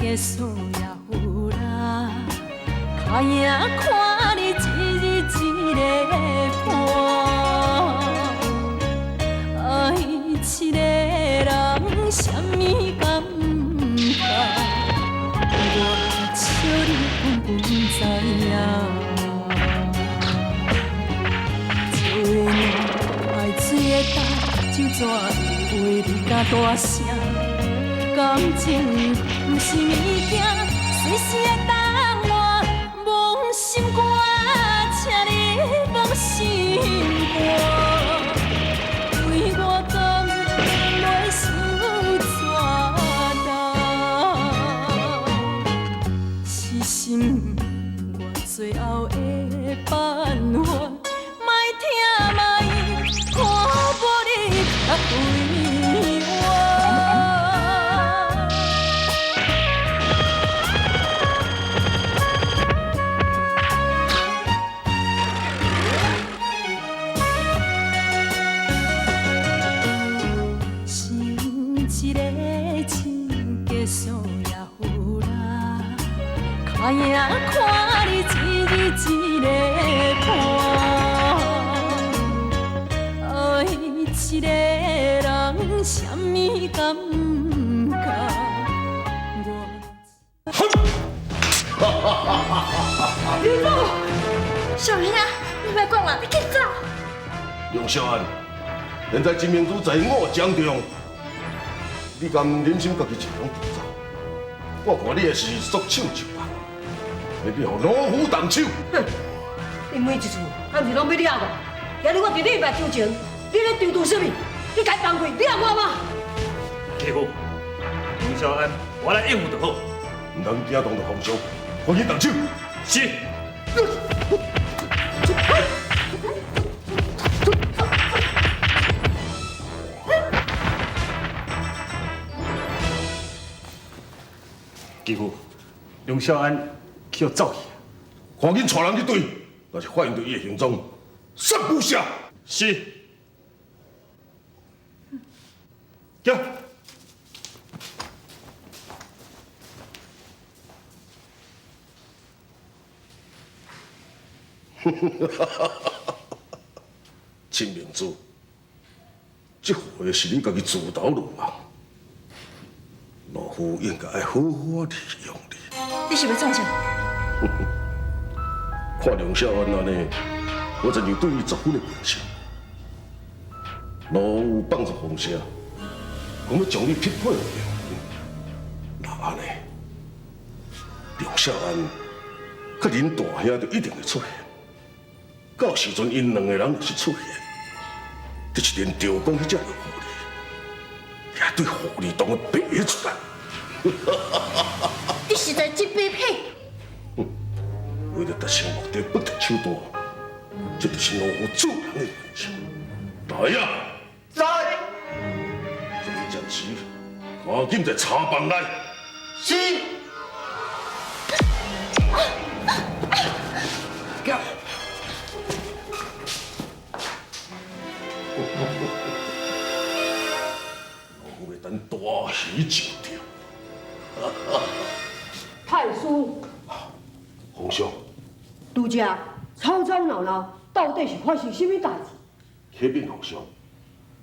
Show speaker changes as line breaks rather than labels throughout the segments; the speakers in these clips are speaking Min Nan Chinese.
假數也好啦，跤影看你一日一个伴，愛一個人啥物感覺？我笑你根本不知影。笑的愛水的焦，酒怎會話你甲大聲？感情毋是物件，隨時會當換。摸心肝，請你放心肝，為我甘袂受怎重？是心我最後的辦法，莫疼莫看無你較快活。想一个真假數也好啦，跤影看你一日一个伴，愛一個人啥物感覺？我。
吕布，小兄，你莫管我，你緊走。
梁少安，現在金明珠在我掌中，你敢忍心家己一人逃走？我看你也是束手就擒，欲去予老夫動手。
哼，你每一次，敢毋是攏欲掠我？今日我佇你目睭前，你咧張圖啥物？你共伊放開，掠我嗎？
繼父，梁少安，我來應付就好。
毋通驚動著皇上，趕緊動手。
是。繼父，梁少安去予走去。
趕緊帶人去追，若是發現著伊的行蹤，殺不赦。
是。走。
秦明珠，這回是你家己自投羅網，老夫應該愛好好利用你。
你是欲創啥？
看梁少安按呢，我真是對伊十分的關心。老夫放出風聲，講欲將你匹配予梁雲，若按呢，梁少安佮恁大兄就一定會出現。到時陣，𪜶兩個人若是出現，就是連趙公彼隻老狐狸，也對狐狸洞的爬出來。
你實在真卑鄙！
為著達成目的，不擇手段，這就是老夫做人的原則。來呀！
來！
這個暫時，趕緊在茶房內。
是。
老夫欲等大喜上吊。
太師，
皇上，
拄才吵吵鬧鬧，到底是發生啥物代誌？
啟稟皇上，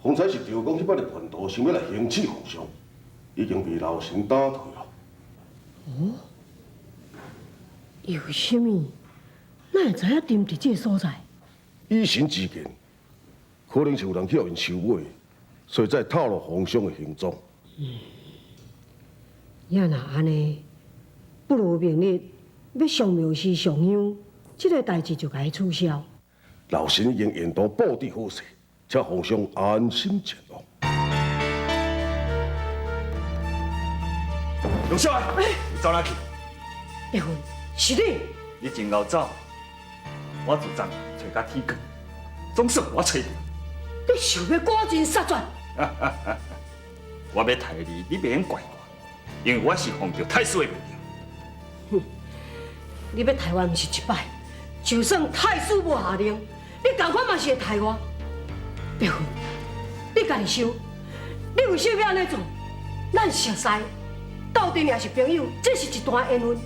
方才是趙公彼擺的叛徒想欲來行刺皇上，已經被老臣打退了。
哦，為啥物？哪會知影沉佇這个所在？
以臣之見，可能是有人去予𪜶收買，所以才會透露皇上的行蹤。
嗯，也若按呢，不如明日欲上廟時上香，這个代誌就共伊取消。
老臣已經沿途布置好勢，請皇上安心前往。
梁少安，你走哪去？
白雲，是你。
你真𠢕走，我自昨揣到天光，總算予我揣著。
你想欲趕盡殺絕？
我欲刣你，你袂用怪我，因為我是奉著太師的命令。
哼，你欲刣我毋是一擺，就算太師無下令，你仝款嘛是會刣我。白雲，你家己想，你為啥欲按呢做？咱熟似，鬥陣也是朋友，這是一段緣分。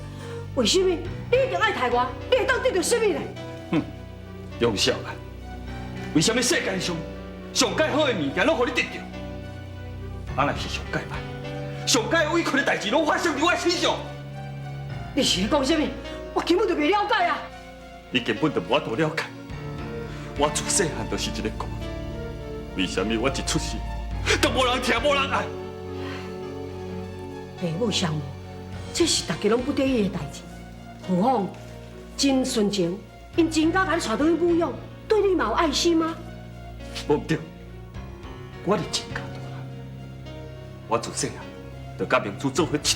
為什麼你一定愛刣我？你會當得著什麼呢？
哼，梁少啊，為什麼世間上上蓋好的物件攏予你得著？啊，若是上蓋歹、上蓋委屈的代誌攏發生佇我身上。
你是咧講什麼？我根本就袂了解啊！
你根本就無法度了解。我自細漢就是一個孤兒，為什麼我一出世就無人疼、無人愛？
父母雙亡，這是大家攏不得已的代誌。何況真純情，𪜶真敢共你帶轉去撫養，對你嘛有愛心啊？
無毋對，我佇真家大漢，我自細漢就佮明珠做伙𨑨迌，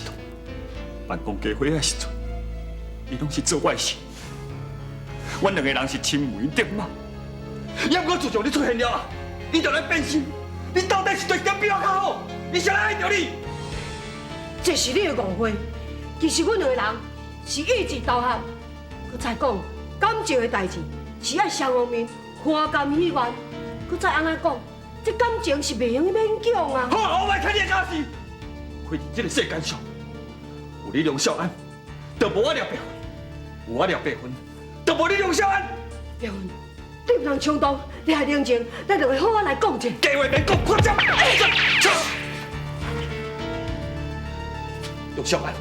辦公家伙的時陣，伊攏是做我的媳婦。阮兩个人是青梅竹馬，也毋過自從你出現了後，伊就來變心。你到底是對誰比我較好？伊誰來愛著你？
這是你的誤會。其實阮兩个人是意志投合。閣再講感情的代誌是愛雙方面歡甘喜願。閣再按怎講，這感情是袂用得勉強啊！
好，我莫聽你的教示。非佇這个世間上，有你梁少安，就無我廖白雲；有我廖白雲，就無你梁少安。
白雲，你毋通衝動，你愛冷靜，咱兩个好好來講者。
計話免講，快點！梁少安，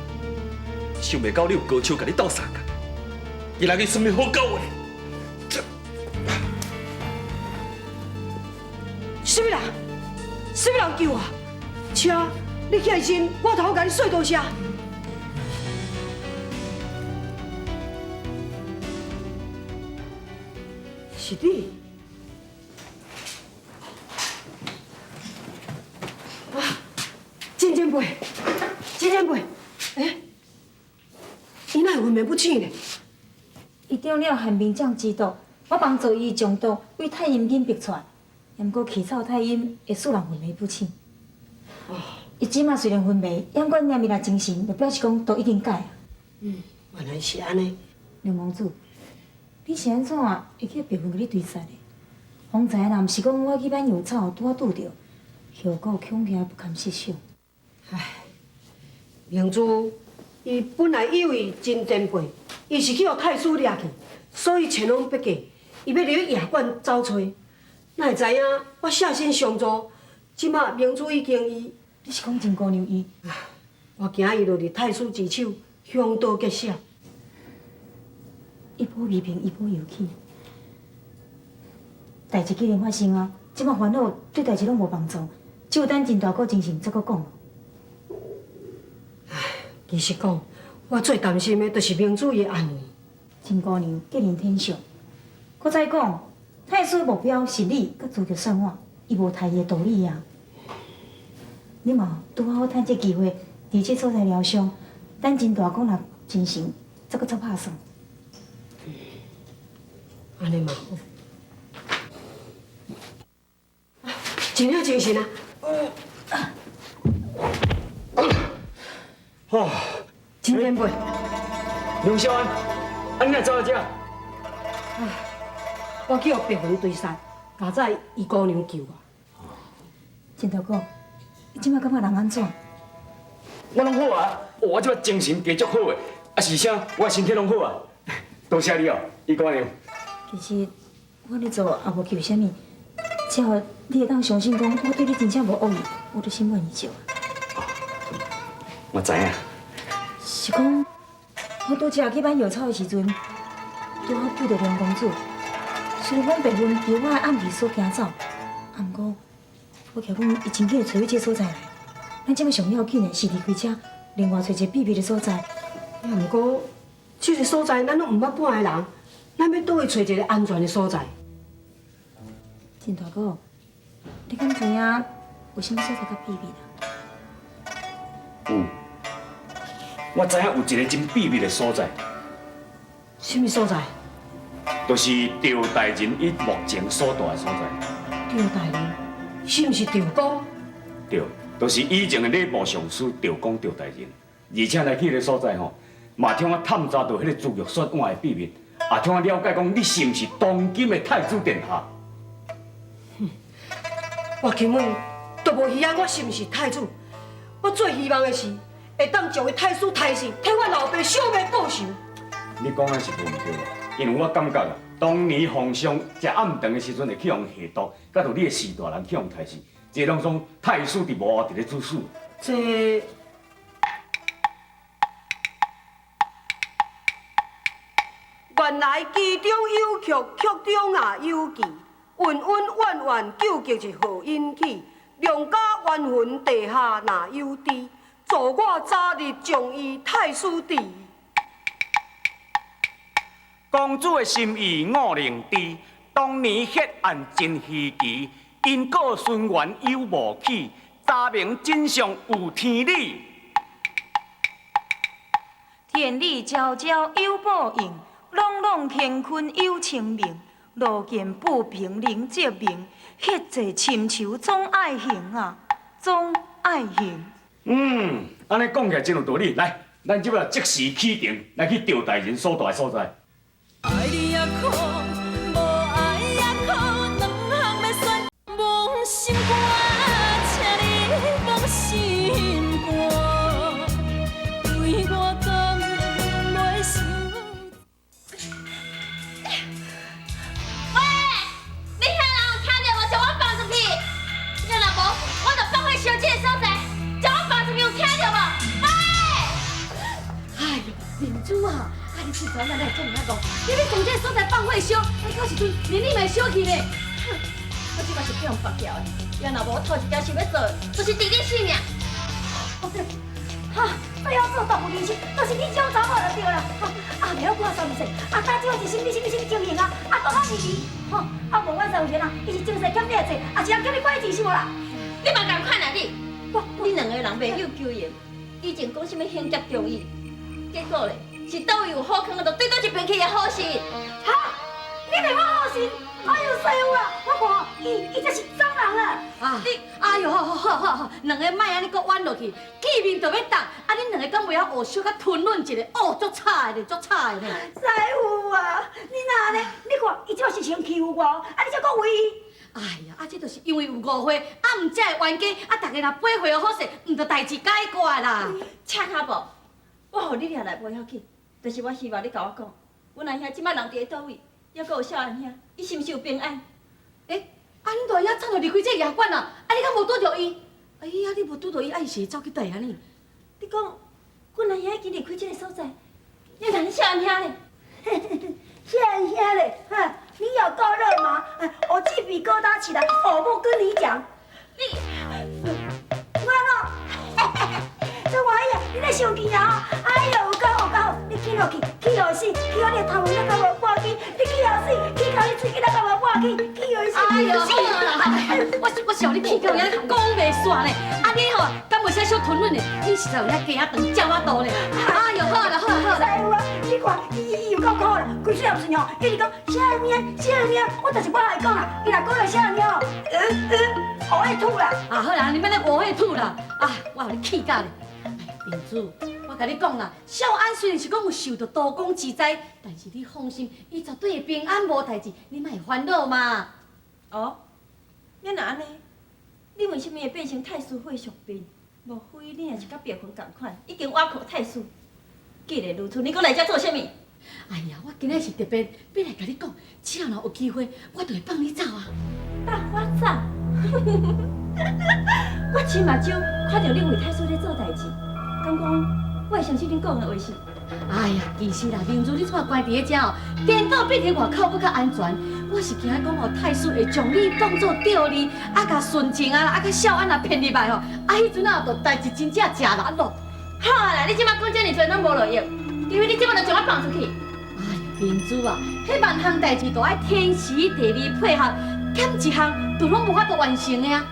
想袂到你有高手共你鬥相共，伊來去啥物好狗話？
什麼人？什麼人救我？車，你起身，我頭共你說多謝。是你？哇，真前輩，真前輩，欸，伊哪會昏迷不醒呢？
伊中了寒冰掌之毒，我幫助伊將毒為太陰經逼出來，毋過氣臭太陰會使人昏迷不醒。哦，伊這馬雖然昏迷，毋過念伊若精神，就表示講毒已經解啊。
嗯，原來是按呢。
梁公子，你是按怎會去白雲共你追殺的？方才若毋是講我去挽藥草，拄仔拄著，後果恐驚不堪設想。
唉，明珠，伊本來以為真前輩，伊是去予太師掠去，所以前方百計，伊欲入去夜館走揣。哪會知影我捨身相助，這馬明珠已經伊，
你是講真姑娘伊？
我驚伊落佇太師之手，凶多吉少。
一波未平，一波又起。代誌既然發生啊，這馬煩惱對代誌攏無幫助，只有等真大哥精神才閣講。
唉，其實講，我最擔心的就是明珠伊的安危。
真姑娘吉人天相，閣再講，太師目標是你，閣朱玉算我，伊無刣伊的道理啊。你嘛拄好趁這機會，佇這所在療傷，等真大公若精神，才閣做拍算。
按呢嘛好。真有精神啊！
哦，
真前輩，
梁少安，啊你哪走來遮？
我去予白雲追殺，佳哉伊姑娘救我。
真大哥，你這馬感覺人按怎？
我攏好啊，我這馬精神加足好的，啊是啥，我身體攏好啊。多謝你哦，伊姑娘。
其實我咧做也無求啥物，只要你會當相信講，我對你真正無惡意，我就心滿意足啊。
我知影。
是講，我拄才去挽藥草的時陣，拄好拄著梁公子。雖然講白雲由我的暗器所驚走，啊，毋過我聽講伊真緊會揣去這所在來。咱這馬上要緊的是離開這，另外揣一個秘密的所在。
啊，毋過這个所在咱攏毋捌半个人，咱欲佗位揣一个安全的所在？
真大哥，你敢知影有啥物所在較秘密啊？
有，我知影有一个真秘密的所在。
啥物所在？
就是趙大人伊目前所住的所在。
趙大人，是毋是趙公？
對，就是以前的禮部尚書趙公趙大人，而且來去彼个所在吼，嘛通啊探查到彼个朱玉雪案的秘密，也通啊了解講你是毋是當今的太子殿下。
我根本都無希望我是毋是太子，我最希望的是會當將伊太師刣死，替阮老爸小妹報仇。
你講的是無毋對啦，因為我感覺啊，當年皇上食暗頓的時陣會去予人下毒，佮著你的四大人去予刣死，這攏總太師佇幕後佇咧主使。
這原來其中有曲，曲中也有棋，恩恩怨怨究竟是何引起？兩家冤魂地下若有知，助我早日將伊太師治。
公主的心意我能知，當年血案真稀奇，因果循環有無起，查明真相有天理。
天理昭昭有報應，朗朗乾坤有清明，路見不平零則鳴，血債深仇總愛還啊，總愛還。
嗯，按呢講起來真有道理。來，咱這擺即時啟程，來去趙大人所住的所在。
愛你也苦，無愛也苦，兩項欲選，摸心肝，請你摸心肝，對我敢袂想。
喂，你遐人有聽著無？將我放出去！你若無，我就放火燒這个所在，將我放出去，有聽著無？喂！
哎呦，明珠啊！啊！你這阵哪會這爾仔戇？你欲將這个所在放火燒，啊，到時陣連你嘛會燒去呢。
哼，我這擺是去予人縛掉的，也若無我頭一件想欲做的，就是治你性命。
哦對，哈，最曉做動物人生，就是你這種查某就對啦。哈，啊，袂曉看三歲，啊，打這是啥物啥物啥物情形啊？啊，大漢二二，吼，啊，無阮三有錢啊，伊是前世欠你的債，也是人欠你拐錢是無啦？
你嘛仝款啊你！你兩個人袂曉求緣，以前講啥物興協重義，結果咧？是佗位有好康，就對佗一邊去的好事。
哈！你袂我好心，哎呦，師傅啊，我看伊這是髒人啊！
啊！你，哎呦，好好好好好，兩个莫按呢閣冤落去，見面就欲動，啊，恁兩个敢袂曉學小可吞忍一下？哦，足吵的咧，足吵的咧。
師傅啊，你哪按呢？你看伊這是先欺負我，啊，你才閣為伊。
哎呀，啊，這就是因為有誤會，啊，毋才會冤家，啊，逐家若背回好勢，毋就代誌解決啦。
赤跤步，我予你掠來無要緊。就是我希望你共我講，阮阿兄這擺人佇咧佗位，猶閣有少安兄，伊是毋是有平安？
欸，啊，恁大兄早就離開這個驛館啦，啊，你敢無拄著伊？哎呀，你無拄著伊，啊，伊是會走去佗啊呢？
你講，阮阿兄已經離開這个所在，你若恁少安兄咧？
少安兄咧，哈，你有夠熱嗎？我雞皮疙瘩起來，我不跟你講。你，我喏，這玩意你咧生氣啊？哎呦，有夠好，有夠好，你氣落去，氣予死，氣到你的頭毛才敢無半支，你氣予死，氣到你喙齿才敢無半支，氣予死。
哎呦，好啦，我是予你氣到遐講袂煞呢。啊你吼，敢袂使小吞忍的？你實在有遐雞仔腸鳥仔肚呢。哎呦，好啦好啦好啦。
師傅啊，你看伊有夠苦啦，規喙也毋順吼，一直講啥物啥物，我就是無愛講啦，伊若講著啥物吼，烏會吐啦。
啊好啦，你莫咧烏會吐啦。啊，我予你氣甲咧。明珠，我共你講啦，少安雖然是講有受著刀光之災，但是你放心，伊絕對會平安無代誌，你莫煩惱嘛。
哦，你若按呢，你為啥物會變成太師府的上賓？莫非你也是佮白雲仝款，已經倚靠太師？既然如此，你閣來遮做啥物？
哎呀，我今仔是特別欲來共你講，只要若有機會，我就會放你走啊。
放我走？我親目睭看著你為太師咧做代誌，敢講我會相信恁講的話是？
哎呀，其實啦，明珠你這擺關佇咧遮哦，顛倒比佇外口閣較安全。我是驚講哦，太師會將你當做釣餌，啊，共純情啊，啊，共少安啊騙入來吼，啊，彼陣啊，就代誌真正誠難咯。
好啦，你這擺講這爾濟攏無路用，除非你這擺就將我放出去。
哎呀，明珠啊，彼萬項代誌都愛天時地利配合，欠一項就攏無法度完成的啊。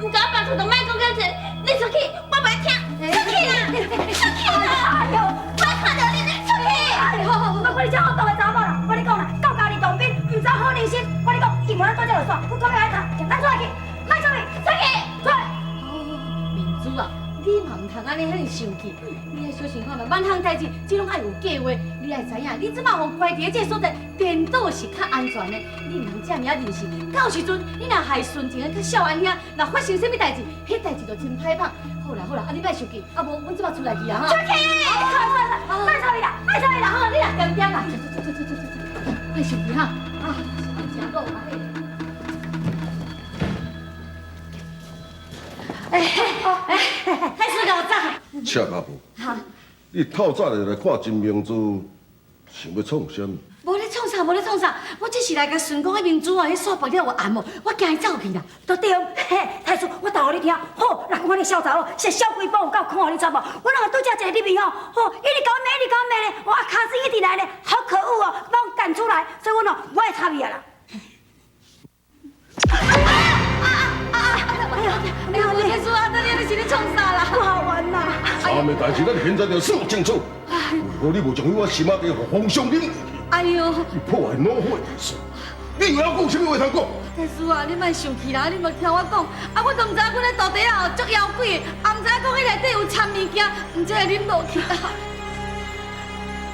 毋共我放出就莫講遮濟，你出去，我袂聽。出去啦！出去啦！
哎呦，
我看著你，你出去！
哎呦，我看你這好毒的查某啦！我跟你講啦，到家己當兵，毋知好良心。我跟你講，伊無咱住這落煞，我講欲愛讀，咱出來去，莫出去，
出去，
出！哦，明珠啊，你嘛毋通按呢遐爾生氣，你愛小心看覓，萬項代誌，這攏愛有計劃。你愛知影，你這馬予關佇這个所在，顛倒是較安全的。你毋通遮爾仔任性，到時陣你若害純情的佮少安兄，若發生啥物代誌，彼代誌就真歹辦。好啦好啦，啊你莫生氣，啊無阮這馬出來去啊哈。
出去！莫吵伊啦，莫吵伊啦！
好，你來點點啦，坐坐坐坐坐坐，莫生氣哈，啊，真老啊嘿。哎哎，太師老早。
赤跤步，你透早就來看金明珠，想欲創啥物？
無咧創啥，無咧創啥，我只是來共順講彼明珠哦，彼煞縛了有暗哦，我驚伊走去啦。
都對，嘿，太師，我投予你聽，好，若講我咧痟查某，是痟規幫有夠看，你知無？我兩個拄才一个入去吼，吼，一直共我罵，一直共我罵咧，我啊跤聲一直來咧，好可惡哦，把我趕出來，所以我喏，我會插伊啊啦。
哎呦，哎呦，太師啊，等下你是咧創啥啦？
不好玩啦！
啥物代誌，咱現在就算清楚。為何你無將彼碗心仔茶予皇上啉？
哎呦！
你破壞老夫的大事，你還有啥物話通講？
太師啊，你莫生氣啦，你莫聽我講。啊，我都毋知影阮的徒弟啊，足枵鬼的，也毋知影講彼內底有摻物件，毋知會啉落去啊。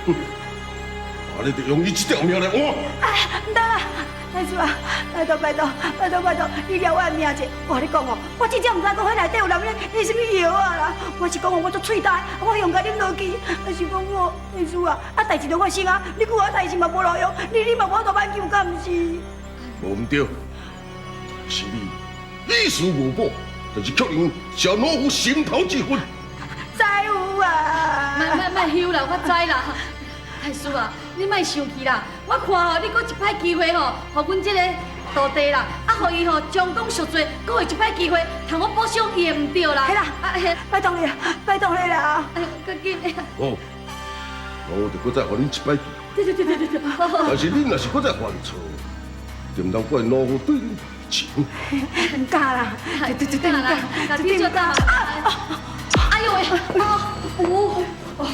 哼！啊，你就用你這條命來換？
啊，毋得啦！太師啊，拜託拜託拜託拜託，你饒我的命者！我共你講哦，我真正毋知講彼內底有人咧，彼啥物藥啊啦！我是講哦，我足喙焦，我用共啉落去，啊是講哦，太師啊，啊代誌都發生啊，你救我代誌嘛無路用，你嘛無法度挽救，敢毋是？
無毋對，是你於事無補，但是卻能消老夫心頭之恨。
知有啊！
莫莫莫休啦，我知啦。太師啊，你莫生氣啦！我看吼，你閣一擺機會吼，予阮這個徒弟啦，啊，予伊吼將功贖罪，閣有一擺機會，通我補償伊的毋對啦。
嘿啦，拜託你啦，拜託你啦！
哎，較緊。
好，我就閣再予恁一擺機會。
對對對對對對。
但是恁若是閣再犯錯，就毋通怪老夫對恁無情。
毋敢啦，對對對對，毋敢，
絕對毋敢。哎呦喂，啊，有。哦，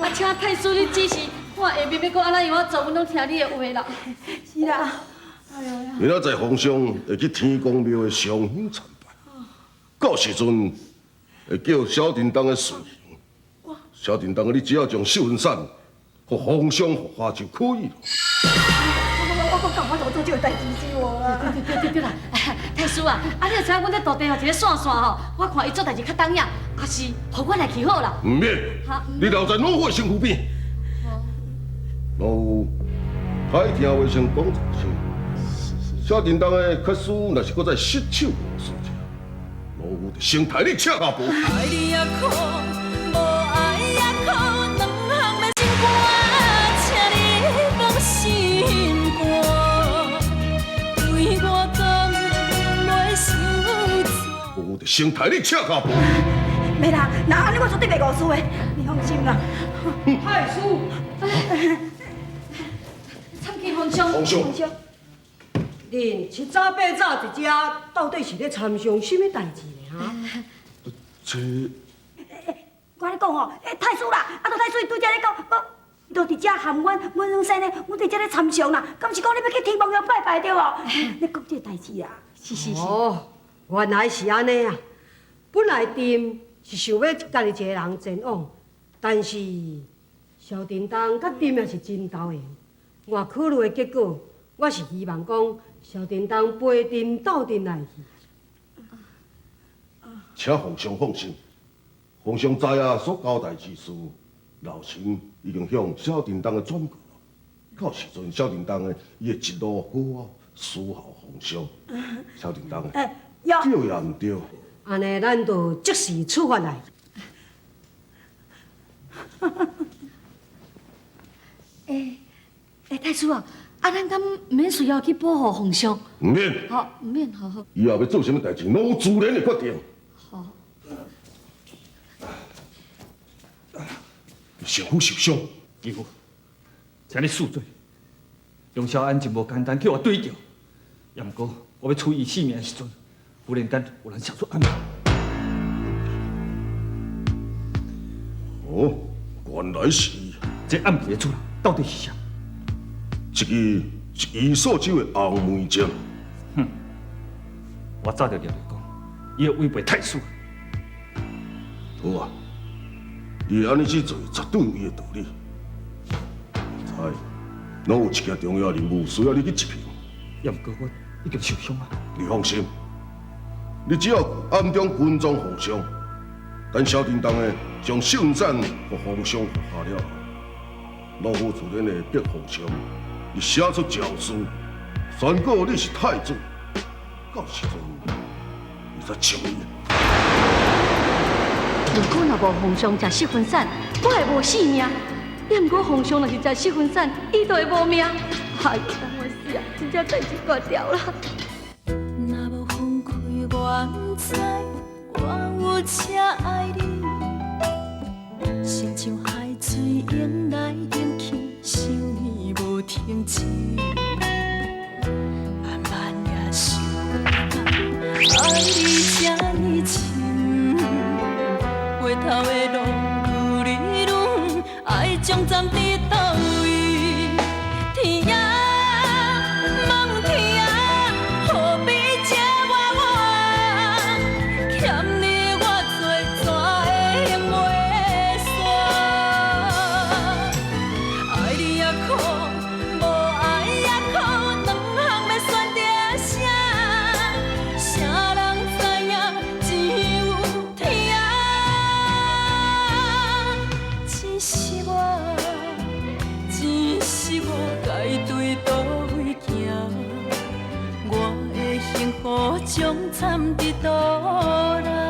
啊，請太師你指示，看下面欲閣按怎樣做，阮攏聽你的話啦。
是啦，哎呦呀！
明仔載皇上會去天公廟的上香參拜，到時陣會叫蕭振東的隨行。蕭振東，你只要將秀雲散予皇上服下就可以了。
我怎麼做這個代誌是我啊？
對對對對對啦！太師啊，啊你就知影阮這徒弟吼一个線線吼，我看伊做代誌較當影，還是予我來去好啦。
毋免，你留在老夫的身軀邊。老夫歹聽話先講在先，蕭振東的確實若是閣再失手誤事者，老夫就先刣你赤跤步。
愛你也苦，無愛也苦，兩項的心肝，請你放心肝。對我敢袂受
老夫就先刣你赤跤步。
袂啦，那按呢我絕對袂誤事的，你放心啦。
太師，
參見皇上。
皇上，
恁七早八早佇遮，到底是咧參詳啥物代誌呢？哈？
這，
我共你講吼，太師啦，啊，都太師伊拄才咧講，講，就佇遮含阮，阮阮先咧，阮佇遮咧參詳啦，敢是講你欲去天公廟拜拜對無？你講這個代誌啊？
是是是。
哦，原來是按呢啊！本來朕是想欲家己一个人前往，但是蕭振東佮朕也是真投緣。我考慮的結果，我是希望講蕭振東陪朕鬥陣來去。
請皇上放心，皇上知影所交代之事，老臣已經向蕭振東的轉告。到時陣，蕭振東的伊會一路好好侍候皇上。蕭振東的，對也毋對？
按呢，咱就即時出發來。
欸欸，太師啊，啊，咱敢毋免需要去保護皇上？
毋免。
好，毋免，好好。
以後欲做啥物代誌，攏有自然會決定。
好。
身軀受傷，
義父，請你恕罪。楊少安真無簡單，叫我對著。也毋過，我欲取伊性命的時陣，忽然間有人射出暗器。
哦，原來是伊。
這暗器的主人到底是誰？
這个是伊所手的紅梅劍。
哼，我早就料著講，伊會違背太師。
好啊，你會按呢子做，絕對有伊的道理。知，攏有一件重要任務需要你去執行。
也毋過我已經受傷啊！
你放心，你只要暗中跟蹤皇上，等小叮當的將聖旨予皇上服下了後，老夫自然會逼皇上，伊寫出詔書，宣告你是太子。到時陣，伊才將你。
如果若無皇上食失魂散，我會無性命；也毋過皇上若是食失魂散，伊就會無命。哎喲，等我死啊！真正代誌大條啦！
若無分開，我毋知我有這愛你，親像海水湧來湧去，想你無停止。慢慢也想袂到，愛你這呢深，回頭的路愈來愈遠，愛終站佇佗位？天啊，問天啊，何必這活我？欠你我做怎會用袂煞？愛你也苦，無愛也苦，兩項欲選擇啥？啥人知影只有天。只是我，只是我該對佗位行，我的幸福終站佇佗落。